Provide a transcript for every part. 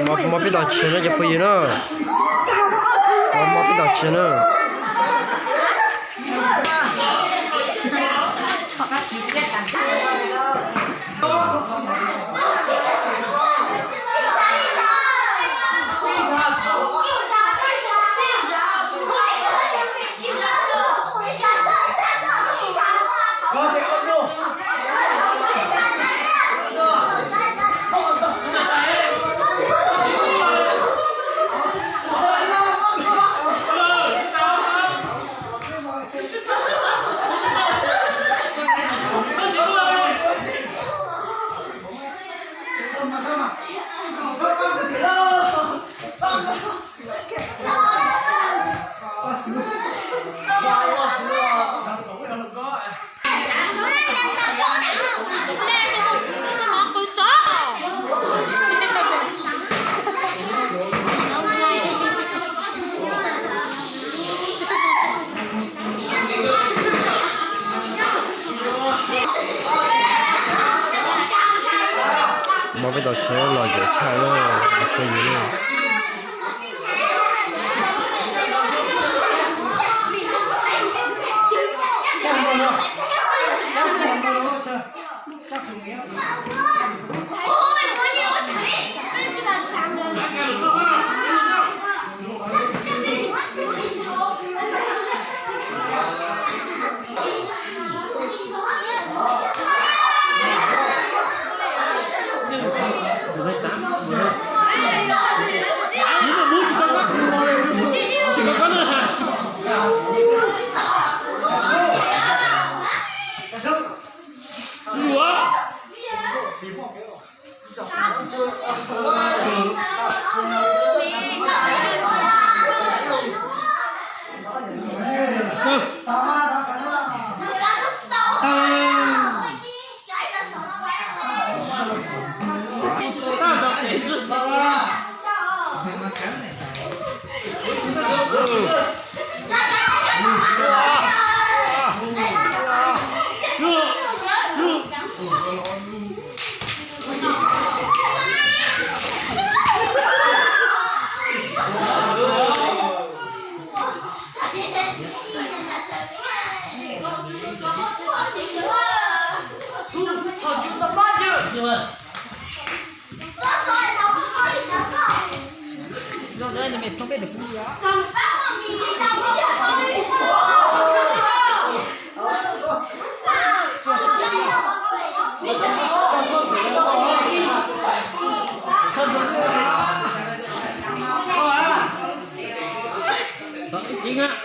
Mos peb tom tsev na cov phooj ywg na. Mos peb tom tsev na. Mos peb tom tsev los zem tshaj na, phooj ywg na.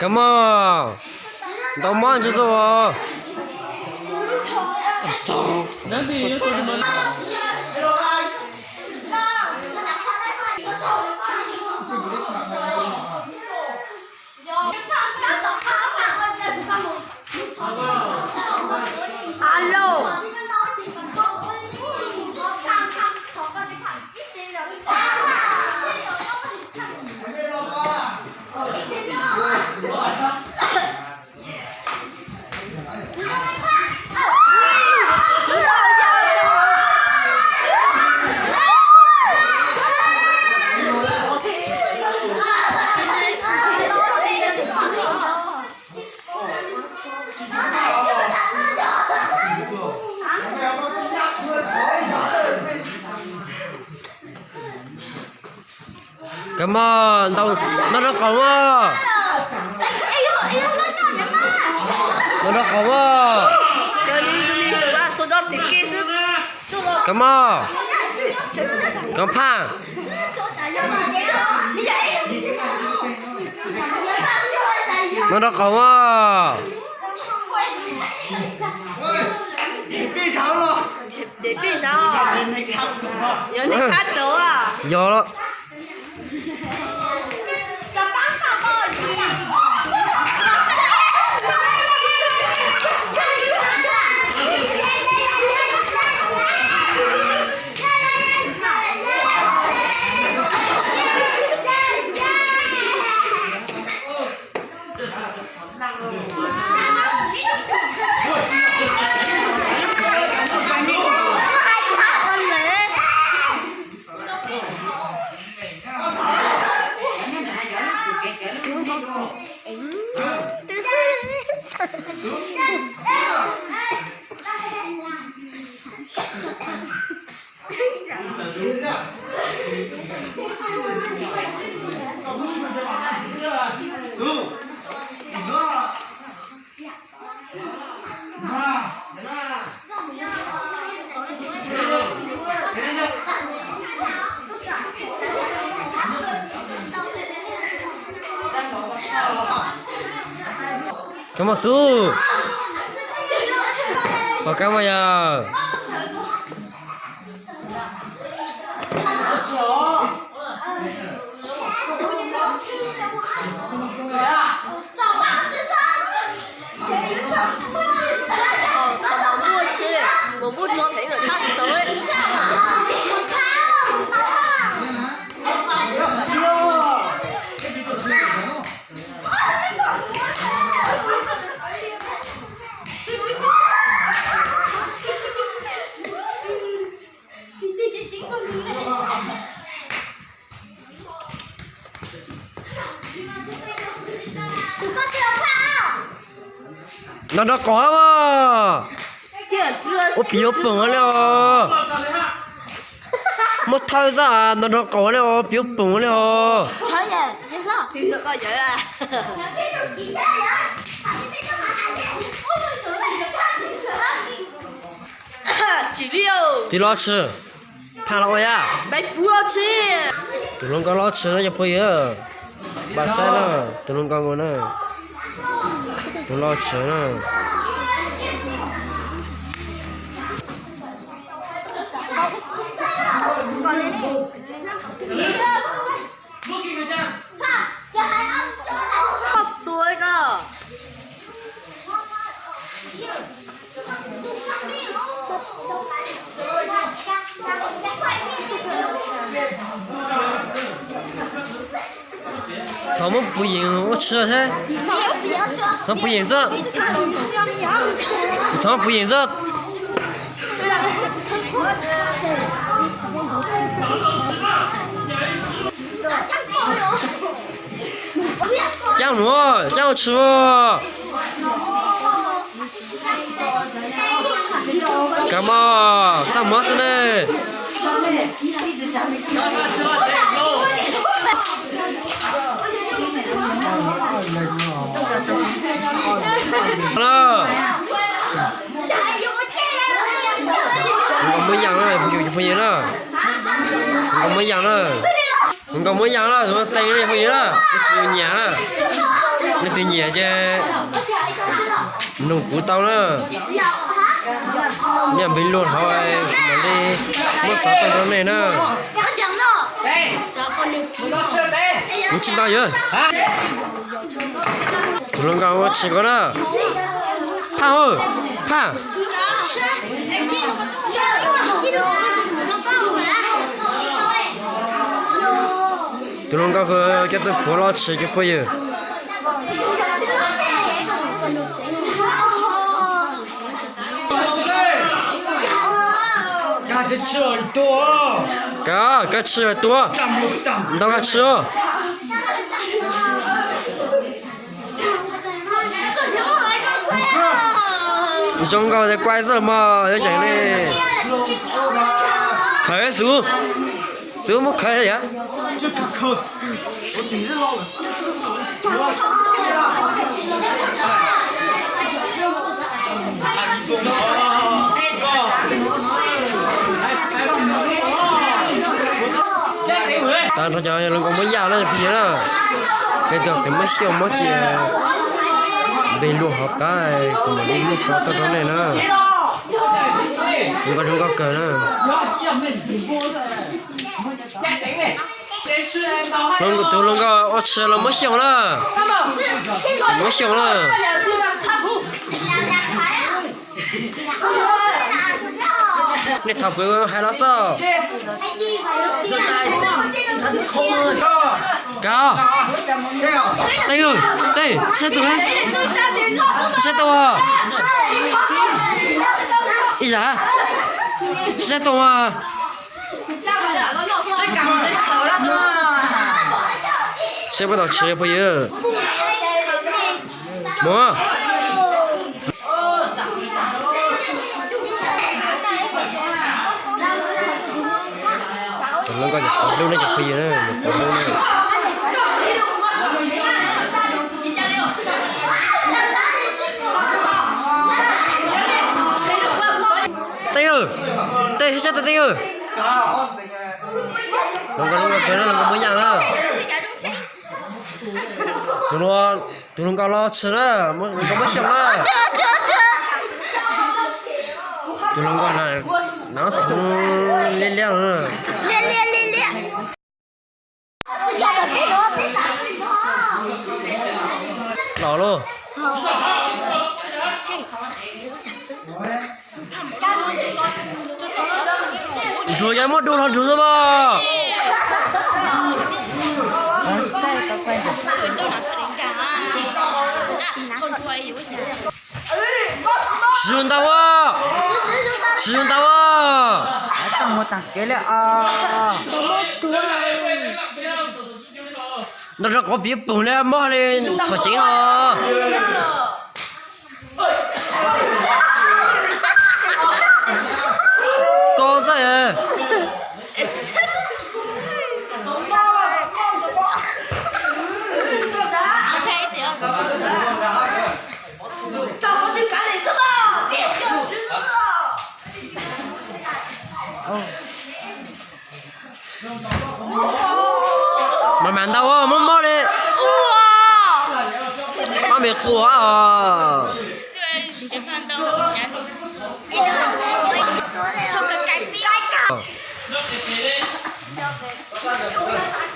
Kab mog, ntau mob ntsis xwb os. Alo. Kab mog, ntau, noj rau qaum mog. Noj rau qaum mog. Kab mog. Kab phaj. Noj rau qaum mog. Yog neb qab tod. Yog. Kab mos xub, pom kab mos yog. Nrog nrog qaum mas. Ua piv ua poom li os. Muab thawj xwb, nrog nrog qaum li os, piv ua poom li os. Tiv los tshwm, phaj los ua yam. Tus hluas nkauj los tshwm no cov phooj ywg, npaj saib na, tus hluas nkauj nkaus na, tus los tshwm na. Txhob muab puv yeem ua tshwm thiab. Txhob puv yeem xwb. Txhob puv yeem xwb. Caab mus, caab ua tshwm. Kab mos, txaj muag tso ne. Muaj yaam na, yus phooj ywg na. Muaj yaam na. Nkaus muab yaam na, tus no teeg li phooj ywg na, leej twg nyiam na, leej twg nyiam ces nug kuv tau na. Nej npeg luag hauv, kuv mam li muab xov tooj rau nej na. Kuv tsis tau yog. Tus hluas nkauj ua tshwm ko na. Phaj hauj, phaj. Tus hluas nkauj coj txawj puav los tshwm cov phooj ywg. Kav, kav tshwm tuaj. Ntau kav tshwm. Zoo nkauj ces kuaj xwb los mas, yuav tseem li. Khawv xwb, xwb muab khawv yam. Tag nrho cov hluas nkauj muab yam na, phooj ywg na. Peb cov xeem Muas Xyooj muab cia npeg luag hauv qab, kuv mam li muab xov tuaj rau nej na. Zoo nkauj, zoo nkauj kawg na. Hluas nkauj, tus hluas nkauj ua tshwm los Muas Xyooj na. Muas Xyooj na. Nej thaum pw hais los xwb. Kav, tej, tej, saib tus, saib tus, ib zam, saib tus. Seb puas tau tshwm phooj ywg. Mus. Lub no ces qhov hlub ne cov phooj ywg na, qhov hlub ne. Teeb, tej sab teeb. Los nkauj, los nkauj muaj yaj na. Tus hluas nkauj los tshwm na, nkauj muab xyoo na. Tus hluas nkauj na, no tus liab liab. Los lauj. Nrug yog muab dua los nrug xwb mas. Siv zug ntau, siv zug ntau. Txaj muag tag kev li os. Nrog rau qhov piv pug li mob li txhom ceev os. Koj xwb. Mas mam ntau mob mob li. Mob me quas os.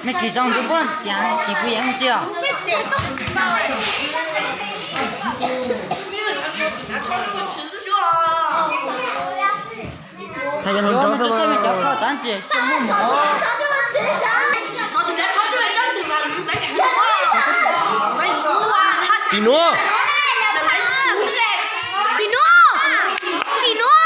Nej kis zoo ntu puab tias kis puas yeej tsi os. Tsis saib me cov koj tab ntsis xyoo muaj mov. Pim nuav. Pim nuav. Pim nuav.